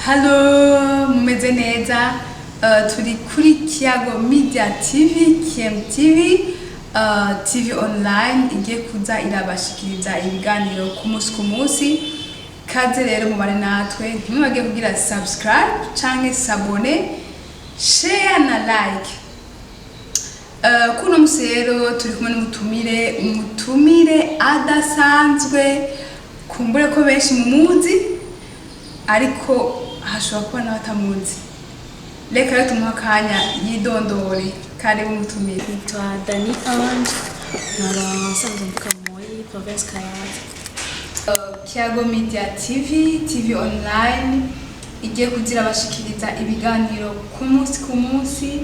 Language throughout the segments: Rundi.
Hello, mumeze neza? Turi kuri Kiyago Media TV, KM TV, TV online igiye kuza irabashikiriza ibiganiro ku munsi ku munsi. Kaze rero mubane natwe, ntimwibage kugira subscribe canke s'abonner, share na like. Kuno musi rero turi kumwe n'umutumire, umutumire adasanzwe, kumbure ko benshi mumuzi, ariko hashobora kuba n'abatamuzi. Reka rero tumuhe akanya yidondore. Karibu mutumire. Nitwa Dani Ange, nkaba nsanzwe mvuka muri province Kayanza. Kiyago Media TV, TV online igiye kugira bashikiriza ibiganiro ku munsi ku munsi.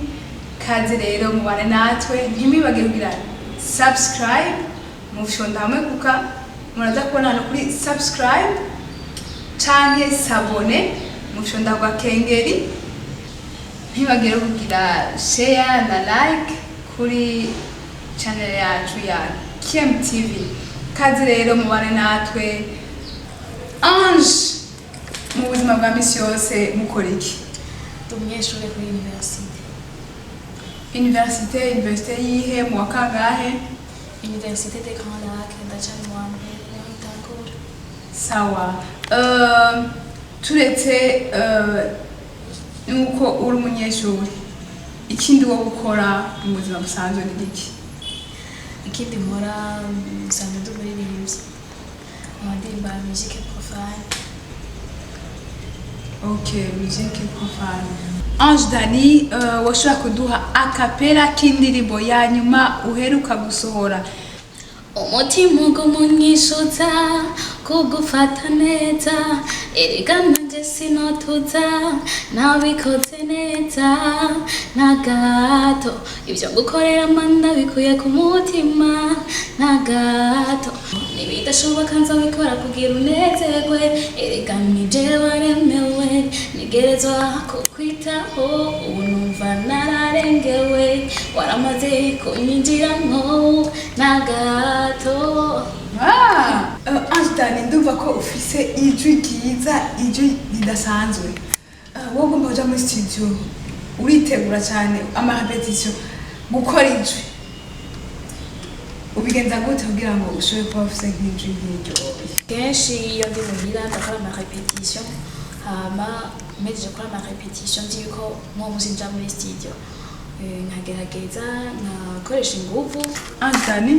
Kaze rero mubane natwe, ntimwibage kugira subscribe, mufyonda hamwe kuka muraza kubona hano kuri subscribe canke s'abonner, mufyonda kwa kengeri. Ntibagire kugira share na like kuri channel yacu ya KM TV. Kaze rero mubane natwe. Ange, mu buzima bwa misi yose mukora iki? Ndi umunyeshuri kuri université. Université yihe? Mu wa kangahe? Université des Grands Lacs, ndacari mu wa mbere, niho ntangura. Sawa. Turetse nuko uri umunyeshuri, ikindi wo gukora mu buzima busanzwe ni iki? Ikindi nkora, nsanzwe ndi umuririmbyi, nkaba ndirimba musique profane. Ok, musique profane. Ange Dani, washobora kuduha a cappella k'indirimbo ya nyuma uheruka gusohora? Umutima uguma unyishuza kugufata neza, erega nanje sinotuza nabikoze neza na gato. Ibyo ngukorera manda bikuye ku mutima na gato, nibidashoboka nzabikora kugira unezerwe. Erega nije waremewe, nigerezwa kukwitaho. Ubu numva nararengewe, waramaze kunyinjiramwo na gato. Ah, Ange Dani, ndumva ko ufise ijwi ryiza, ijwi ridasanzwe. Wowe ugomba kuja muri studio, uritegura cyane, ama répétition, gukora ijwi ubigenza gute kugira ngo ushobore kuba ufise nk'ijwi nk'iryo? Kenshi iyo ndi muhira ndakora ama répétition, hama mpejeje gukora ama répétition nzi yuko nk'uwo munsi nja muri studio, nkagerageza nkakoresha inguvu. Ange Dani,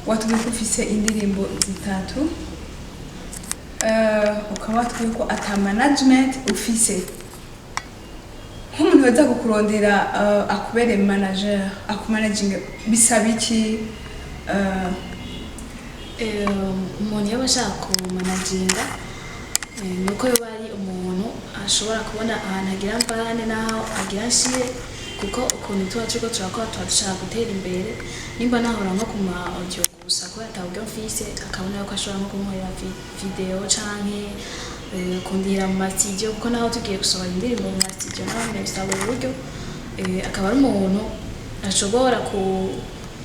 watubwiye ko ufise indirimbo zitatu, ukaba watubwiye ko ata management ufise. Nk'umuntu weza kukurondera, akubere manager, akumanaginga, bisaba iki? Umuntu yaba ashaka kumanaginga, nuko yoba ari umuntu ashobora kubona ahantu agira mvane n'aho agira nshire, kuko ukuntu tuba turiko turakora tuba dushaka gutera imbere. Nimba nahora nko ku ma audio gusa kubera ata buryo mfise, akabona yuko ashobora nko kunkorera video canke kundihira mu ma studio, kuko naho tugiye gusohora indirimbo mu ma studio naho nyene bisaba uburyo. Akaba ari umuntu ashobora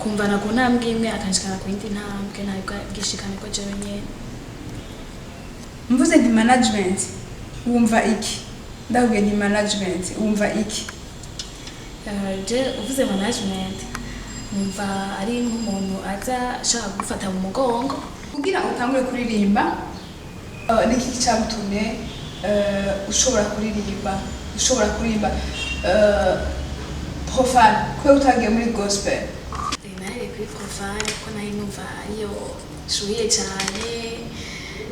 kumvana ku ntambwe imwe akanshikana ku yindi ntambwe, ntabwo bwishikane ko jewe nyene. Mvuze nti management, wumva iki? Ndakubwiye nti management, wumva iki? Je uvuze management numva ari nk'umuntu aza ashaka kugufata mu mugongo. Kugira utangure kuririmba, niki cyagutumye ushobora kuririmba, profane, kubera utagiye muri gospel? Nahereye kuri profane kuko nari numva ariyo nshuhiye cyane,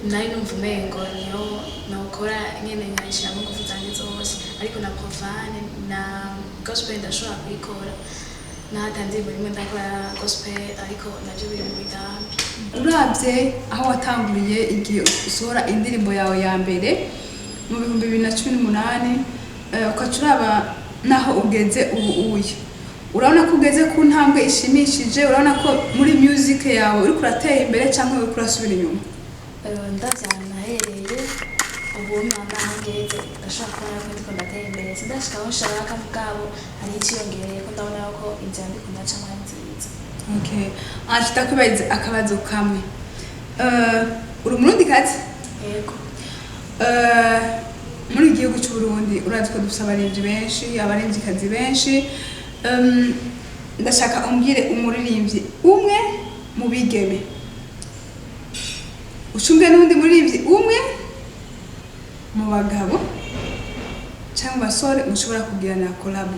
nari numva umengo niyo nokora nyene nkayishiramo ingufu zanje zose. Ariko na profane na gospel ndashobora kuyikora, n'ahata ndirimbo rimwe ndakora gospel, ariko navyo biri mu migambi. Uravye aho watanguriye igihe usohora indirimbo yawe ya mbere mu 2018, ukaca uraba naho ugeze ubu uye, urabona ko ugeze ku ntambwe ishimishije? Urabona ko muri music yawe uriko uratera imbere cyangwa uriko urasubira inyuma? Ndavye ahantu nahereye ubu naho ngeze, ndashobora kubona ko ndiko ndatera imbere. Sindashika aho nshaka, mugabo hari iciyongereye ko ndabona ko inzira ndiko ndacamwo ari nziza. Okay, Ange, ndakubaza akabazo kamwe. Uri Umurundi kazi? Yego. Muri iki gihugu cy'u Burundi urazi ko dufite abaririmbyi benshi, abaririmbyikazi benshi. Ndashaka umbwire umuririmbyi umwe mu bigeme, ucumbwe n'undi muririmbyi umwe mu bagabo cyangwa mu basore mushobora kugirana collabo.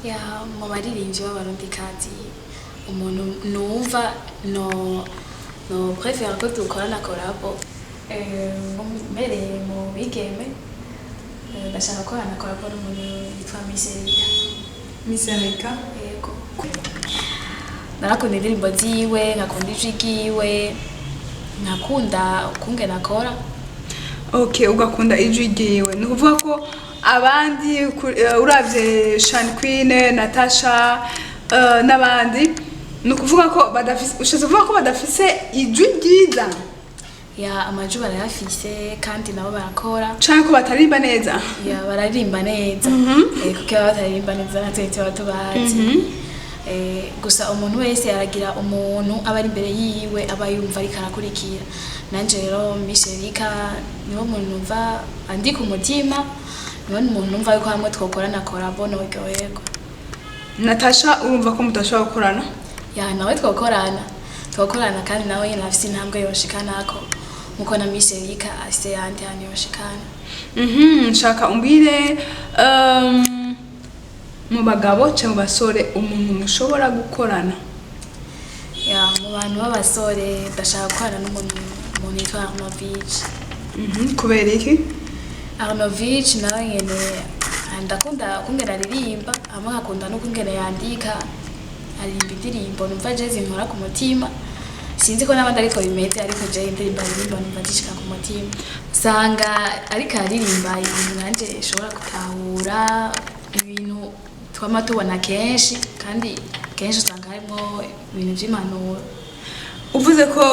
Ya, mu baririmbyi b'abarundikazi, umuntu numva no préfère ko dukorana collabo, mbereye mu bigeme, ndashaka gukorana collabo n'umuntu yitwa Miss Erika. Miss Erika? Yego, narakunda indirimbo ziwe, nkakunda ijwi ryiwe, nkakunda ukungene akora. Okay, ugakunda ijwi ryiwe. Ni ukuvuga ko abandi uravye Shan Queen, Natasha, n'abandi, ni ukuvuga ko badafise, ushatse kuvuga ko badafise ijwi ryiza? Ya, amajwi barayafise kandi nabo barakora. Canke ko bataririmba neza? Ya, bararirimba neza. Kuko iyo bataririmba neza natwe tuba tubazi. Gusa umuntu wese aragira umuntu aba ari imbere yiwe, aba yumva ariko arakurikira. Nanje rero Miss Erika niwo muntu numva andi ku mutima, niwo muntu numva yuko hamwe twokorana collabo noryoherwa. Natasha urumva ko mudashobora gukorana? Ya, nawe twokorana kandi nawe nyene afise intambwe yoshikanako nkuko na Miss Erika afise yandi hantu yoshikana. Nshaka umbwire mu bagabo cyangwa mu basore umuntu mushobora gukorana. Ya, mu bantu b'abasore ndashaka gukorana n'umuntu umuntu yitwa Arnovich. Kubera iki? Arnovich nawe nyene ndakunda ukungene aririmba, hamwe nkakunda n'ukungene yandika. Aririmba indirimbo numva je zinkora ku mutima. Sinzi ko n'abandi ariko bimeze, ariko je indirimbo aririmba numva zishika ku mutima. Usanga ariko aririmba ibintu nanje nshobora gutahura, ibintu twama tubona kenshi, kandi kenshi usanga harimwo ibintu vy'impanuro. Uvuze ko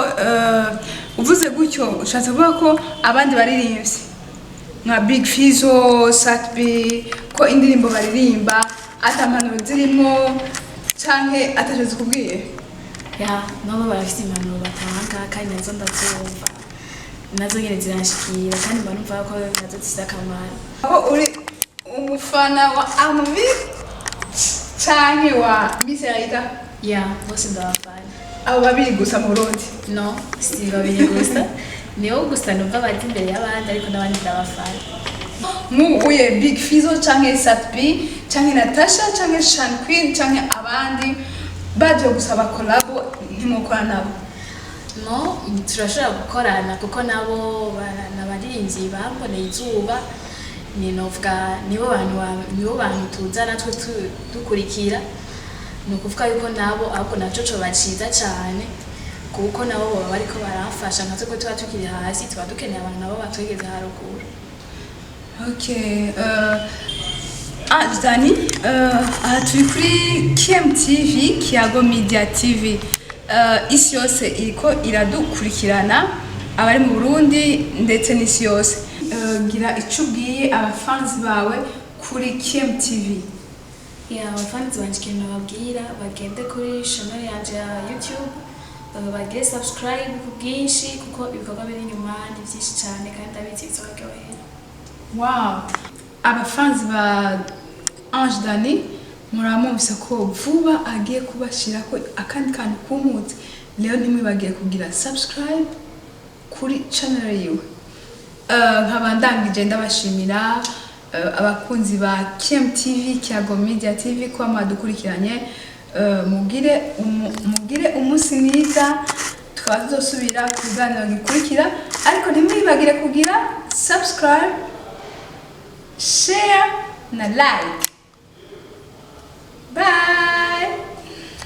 uvuze gutyo, ushatse kuvuga ko abandi baririmbyi nka Big Fizzo, Sat-B, ko indirimbo baririmba ata mpanuro zirimo canke ataco zikubwiye? Ya, nabo barafite impanuro batanga kandi nazo ndazumva, nazo nyene ziranshikira kandi mba numva ko nazo zifise akamaro. Aho uri umufana wa Arnovich canke wa Miss Erika? Ya, bose ndabafana. Abo babiri gusa mu Burundi? No, si babiri gusa, nibo gusa numva bazi imbere y'abandi, ariko n'abandi ndabafana. Nk'ubu Big Fizzo canke Sat-B canke Natasha canke Shan Queen canke abandi baje gusaba collabo, ntimukora nabo? No, turashobora gukorana kuko nabo ni abaririmbyi bamboneye izuba, ni novuga nibo bantu tuza natwe dukurikira. Ni ukuvuga yuko nabo ahubwo naco coba ciza cane, kuko nabo boba bariko baramfasha. Nka twebwe tuba tukiri hasi, tuba dukeneye abantu nabo batwegeza haruguru. Okay, Dani, aha turi kuri KMTV, Kiyago Media TV. Isi yose iriko iradukurikirana, abari mu Burundi ndetse n'isi yose. Gira ico ubwiye abafanzi bawe kuri KMTV. Ya, abafanzi banje, ikintu nababwira, bagende kuri channel yanje ya YouTube, bagire subscribe ku bwinshi, kuko ibikorwa biri inyuma ni byinshi cyane kandi ndabizi bizobaryohera. Wow! Abafanzi ba Ange Dani, muramwumvise ko vuba agiye kubashirako akandi kantu kumutse. Rero ntimwibagiye kugira subscribe kuri channel yiwe. Nkaba ndangije ndabashimira abakunzi ba KMTV, Kiyago Media TV, kuba mwadukurikiranye. Mugire umunsi mwiza, tukaba tuzosubira ku biganiro gikurikira, ariko ntimwibagire kugira subscribe, share na like. Bye.